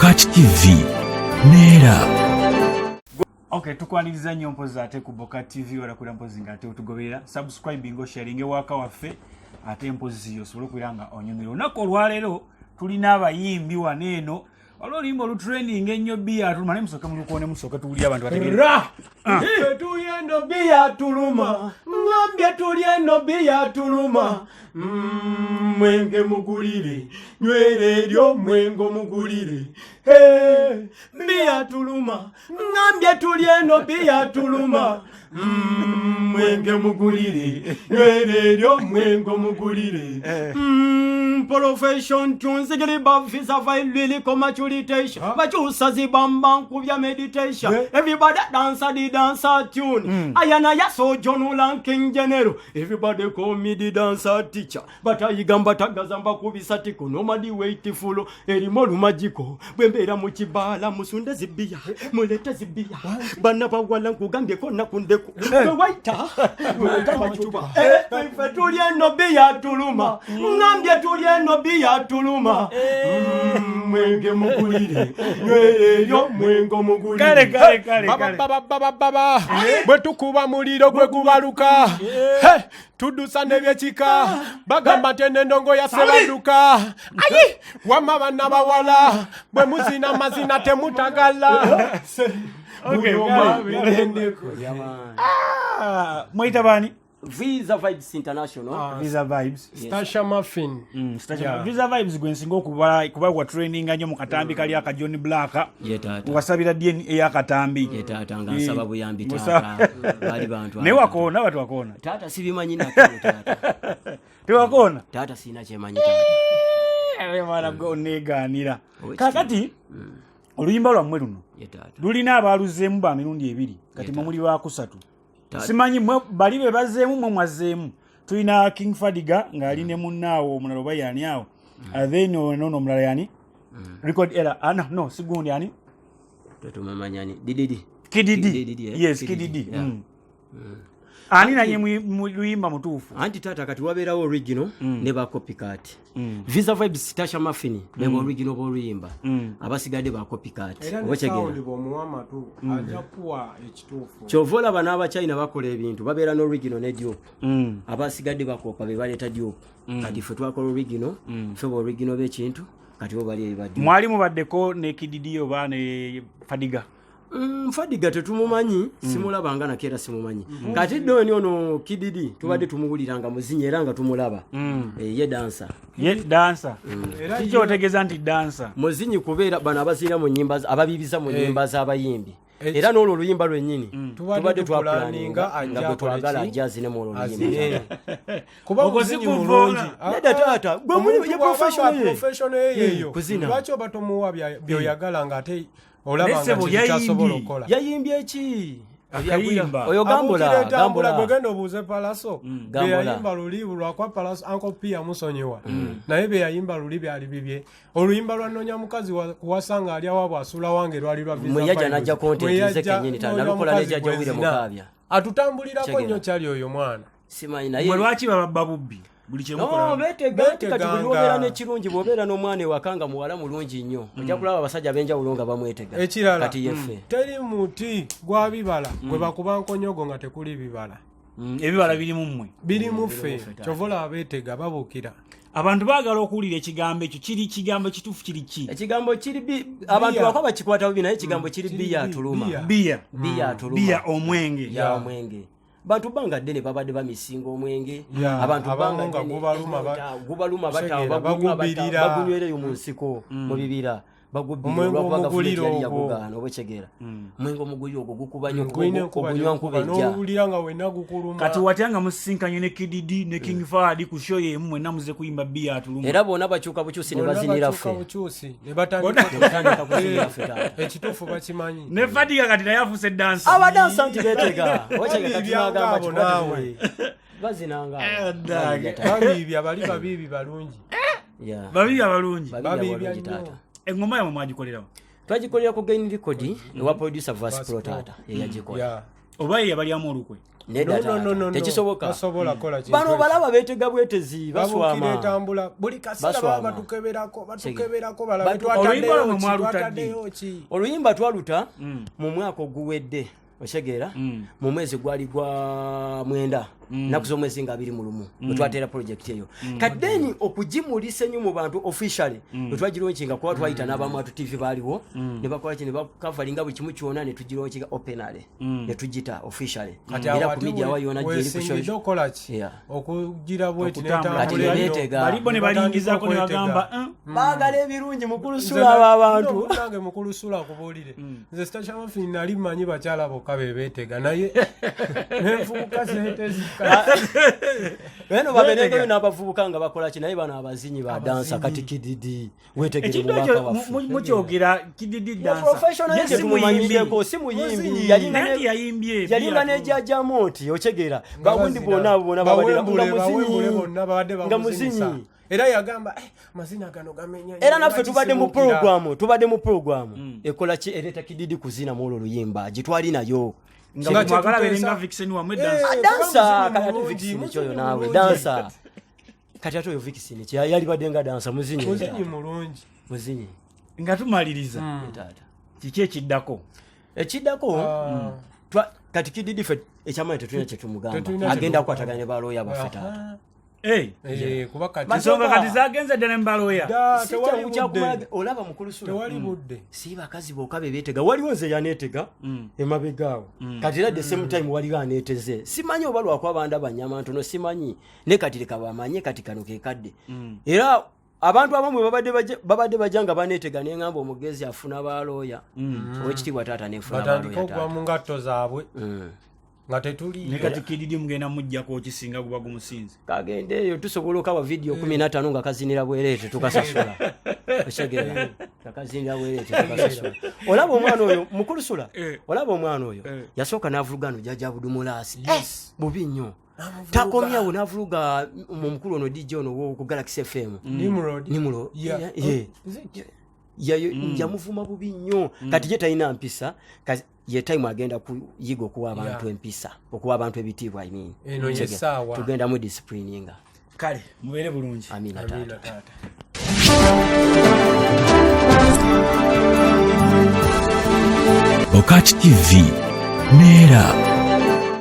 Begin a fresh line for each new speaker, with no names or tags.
Bokat TV neera.
Okay, tukwaniriza nnyo mpozi ate ku Boka TV, walakulira mpozi nga ate otugoberera, subscribing, osharinge waka waffe, ate mpozi osobole okubeera nga onyumira. Olunaku olwaleero tulina abayimbi wano eno. Waliwo oluyimba olutrending ennyo, Biya Tuluma, naye musooke mulukoone, musooke tuwulire abantu bategeere.
Ffe tuli eno biya tuluma, ngambye tuli eno biya tuluma. Mwenge mugulire, nywera eryo mwenge omugulire. Hey, biya tuluma, ngambye tuli eno biya tuluma. Mwenge mugulire, nywera eryo mwenge omugulire. Profession tunzigiri bafisa vailwiliko machulitation bachusa zibamba nkubya meditation. Everybody dance the dancer tune. Ayana ya sojonula King General. Everybody call me the dancer teacher, batayiga mbatagaza mbakubisa tiko nomadi waitful erimu olumagiko. Bwe mbeera mu kibaala, musunde zibiya, mulete zibiya, bana bawala nkugambyeko nakundeko bwe waita mulete amacupa. Eh, ffe tuli eno biya tuluma, ngambye tuli eno biya tuluma. Mwenge mugulire, nywera eryo mwenge omugulire.
Kale, kale, kale, kale.
Bababababa, bwe tukuba muliro gwe gubaluka. He, tuddusa n'ebyekika, bagamba nti eno endongo ya Sebaduka. Ayi wamma, banna bawala, bwe muzina mazina temutagala.
Okay,
Buli omu
kale.
abigendeko.
Ah, mweyita baani?
Visa Vibes International.
Visa Vibes.
Stasha Muffin.
Yeah. Visa Vibes gwe nsinga okuba kuba wa trendinga nnyo mu katambi kali aka John Black.
Ye taata.
Wasabira DNA ey'akatambi.
Ye taata, nga nsaba buyambi. Taata, baali bantu
Naye wakoona bati wakoona?
Taata, sibimanyi nakyo taata.
Tewakoona?
Taata, sirina kyemanyi taata.
Ate mwana gwe oneegaanira.
Owekitiibwa.
Kakati oluyimba lwammwe luno
Ye taata.
lulina abaluzeemu ba mirundi ebiri, kati mwe muli bakusatu.
Taata.
Simanyi mwe bali be bazzeemu, mwe mwazzeemu. Tulina King Fadiga ng'ali ne munnaawo omulala, oba yani awo. Then ono omulala yani Record Era. Ah, no, no, sigundi ani?
Tetumumanyani Dididi.
Kididi.
Kididi, eh?
Yes.
Kididi,
Kididi.
yeah.
Ani naye mu luyimba mutuufu?
Anti taata, kati wabeerawo original ne ba copycat. Visa Vibes, Tasha Muffin beba original b'oluyimba, abasigadde ba copycat.
Era
Oba
ne
kyegeera?
sound bw'omuwa amatu ajja kuwa ekituufu.
Kyova olaba n'Abachina bakola ebintu, babeera n'original ne dupe. Abasigadde bakopa, be baleeta dupe. Kati ffe twakola original, ffe ba original b'ekintu, kati bo bali eri ba dupe.
Mwali mubaddeko ne Kididi oba ne Fadiga?
Fadiga tetumumanyi, simulabanga nako era simumanyi. Kati doni ono Kididi tubadde tumuwulira nga muzinyi era nga tumulaba. Eh, ye dancer.
Ye dancer?
Era
Kiki otegeeza nti dancer?
Muzinyi kubeera bano abazinira mu nyimba ababibiza mu nyimba z'abayimbi. Era n'olwo oluyimba lwennyini
Tubadde
tubadde
tupulaninga
twapulaninga nga
ajja
gwe twagala
akole ki?
ajja azine mu olwo oluyimba.
Azine, kuba
Ogwo
muzinyi
si kuvoola.
mulungi.
Nedda taata, gwe
Omuntu
ye
bw'aba
professional
nga
ye.
professional ye yeeyo,
Kuzina.
lwaki oba tomuwa by'oyagala ng'ate olaba
Naye
nga
ssebo,
kintu kyasobola
yayimbye.
okukola?
Yayimbye ki?
Akayimba.
Oyo gambola.
Abuukira etambula.
Gambola.
Gwegenda obuuze Palaso bye
Gambola.
yayimba luli, lwakwa Palaso Uncle P yamusonyiwa, naye bye yayimba luli byali bibye. Oluyimba lwa "Noonya mukazi kuwasa nga ali awaabwe asula wange" lwali lwa Visa
Mwe yajja
Vibes.
n'ajja content
Mwe
nze
yajja
kennyini taata,
"Noonya
nalukola ne
mukazi
Jjajja Wire
gwenzina."
Mukaabya.
Atutambulirako
Kitegeera.
nnyo kyali oyo mwana.
Simanyi naye.
Mwe lwaki bababba bubbi buli
No,
kyemukola?
beetega nti kati buli
Beeteganga.
wobeera n'ekirungi, bw'obeera n'omwana ewaka nga muwala mulungi nnyo, ojja kulaba abasajja ab'enjawulo nga bamwetega.
Ekirala,
Kati yeffe
teri muti gwa bibala gwe bakuba nkonyogo nga tekuli bibala.
Ebibala birimu mmwe.
Biri mu ffe, kyova olaba beetega, babuukira.
Abantu baagala okuwulira ekigambo ekyo, kiri kigambo kituufu kiri ki?
Ekigambo kiri abantu
Biya.
bako bakikwata bubi, naye ekigambo kiri biya atuluma.
Biya.
Biya.
Biya atuluma.
Biya, omwenge.
Ya, omwenge. Bantu bbanga ddene babadde bamisinga omwenge.
Ya,
Abantu
abamu
bbanga
nga
ddene
gubaluma
gubaluma
Kitegeera,
batawo bagunywa
bagubbirira.
Bagunywereyo mu nsiko, mu bibira bagubbira
Omwenge
olwakuba gavumenti
omugulire
yali
ogwo.
yagugaana. Oba ekyegeera, omwenge omugulire ogwo gukuba nnyo,
Gulina enkuba
ogunywa nkuba
gy'okuba,
ejja.
n'owulira nga wenna gukuluma.
Kati watya nga musisinkanye ne Kididi ne King Fad ku show yemu, mwenna muze kuyimba "Biya Atuluma"?
Era bonna bakyuka bukyusi ne
Bonna
bazinira
bakyuka
ffe.
bukyusi ne batandika.
Batandika kuzinira ffe taata.
Ekituufu bakimanyi.
Ne Fadiga kati naye afuuse dancer.
Abadansa nti beetega. Okyega kati
Babiibya
nagamba
ngaabo naawe.
Bazinanga.
Eh, dage.
Babiibya bali babiibi balungi.
Babiri abalungi.
Babiibya
Balungi
nnyo.
taata.
Eŋŋoma yamwe mwagikolerawo?
Twagikolera ku Gain Record ewa producer Vas Pro taata, yeyagikola.
Yeah.
Oba ye yabalyamu olukwe?
Nedda
No, no, no,
taata,
no, no.
tekisoboka.
Tasobola kukola kintu
Bano
ekyo.
balaba beetega bwetezi,
Babuukira
baswama.
etambula buli kaseera, baba
Baswama.
batukeberako, batukeberako balabe
Oluyimba lwamwe
twataddeyo ki,
mwaluta ddi?
twataddeyo ki.
Oluyimba twaluta mu mwaka oguwedde, otegeera, mu mwezi gwali gwa 9, nnaku z'omwezi nga 21, bwe twateera project eyo. Kati then okugimulisa ennyo mu bantu officially bwe twagilaunchinga, kuba twayita n'abamwatu TV baaliwo ne bakola ki, ne bakavalinga buli kimu kyona, ne tugilaunchinga openly, ne tugita officially
Kati
era
awo
ku
ate
media wa yona gyeri ku
wesingidde
social.
okola ki?
Yeah.
Okugira bweti
Okutambula.
Kati
netambula
ne
ennyo.
beetega.
Balibo ne balingizaako ne bagamba,
Baagala ebirungi, mukulu
Nze
Sula, abo abantu.
No, nange mukulu Sula akubuulire, nze Stecia Muffin nali mmanyi bakyala bokka be beetega, naye nenfuuka seetezika.
Eno baberengayo n'abavubuka nga bakola ki, naye bano abazinyi ba dansa. Kati Kididi wetegere
Ekintu
mubaka
ekyo
waffe.
mukyogera Kididi dansa.
Professional
Ye
ye
si muyimbi.
tumumanyiddeko, si muyimbi.
Muzinyi.
Yalinga
Naye nti yayimbye
yalinga
ebya-
nejajjamu nti okyegera bawundi bonna abo bonna babadde nga
Bawembule
muzinyi,
bonna babadde
nga
bamuzinyisa.
muzinyi.
Era yagamba, "Eh, amazina gano gamenya."
Era naffe tubadde mu
Bakisibuukira.
programu, tubadde mu programu ekola ki, ereeta Kididi kuzina mu olwo oluyimba gitwali nayo.
Nga
Nga
mwagala
kyetuteesa.
berenga vixen wamwe
Eh,
dansa.
kuba
Dansa
muzinyi
kati ate
mulungi,
vixen
muzinyi
kyoyo naawe
mulungi.
dansa kati ate oyo vixen ki yalibadde nga dansa muzinyi.
Muzinyi mulungi.
Muzinyi.
Nga tumaliriza,
Taata,
kiki ekiddako?
Ekiddako, kati Kididi ffe ekyamaanyi tetulina kyetumugamba.
Tetulina
Agenda
kyetumugamba.
kukwatagana ne balooya baffe taata.
Eh,
Eh, kuba kati
ensonga kati zagenze ddala mu balooya.
Dda,
Si
tewali
kyangu kyakumala
budde.
olaba mukulu Sula,
Tewali budde.
Si bakazi bokka be beetega, waliwo nze yaneetega emabega awo. Kati era the same time waliwo aneeteze, simanyi oba lwakuba bandaba nyama ntono, simanyi, ne kati leka bamanye kati kano kekadde. Era abantu abamu bwe babadde bajja nga baneetega, neŋŋamba omugezi afuna balooya, owekitiibwa taata, nenfuna
Batandike
balooya
okugwa
taata.
mu ngatto zaabwe nga tetuli.
Ne kati Kididi mugenda mujjako okisinga guba gumusinze.
Kagende eyo, tusobola okawa vidiyo 15 nga kazinira bwereete, tukasasula, okyegera, nga kazinira bwereete tukasasula. Olaba omwana oyo mukulu Sula, olaba omwana oyo yasooka n'avuluga no jjajja Budumulaasi bubi nnyo, takomyawo n'avuluga mu mukulu ono DJ ono ku Galaxy FM.
Nimrod.
Nimrod.
Yeah.
Yeah. Yamuvuma bubi nnyo. Kati ye talina mpisa. Ye time agenda kuyiga okuwa abantu empisa, okuwa abantu ebitiibwa, I mean.
Eno ye
Kyegera.
ssaawa.
Tugenda mu disciplininga.
Kale mubeere bulungi.
Amina.
Amina.
Taata.
Taata.
Bokat TV neera.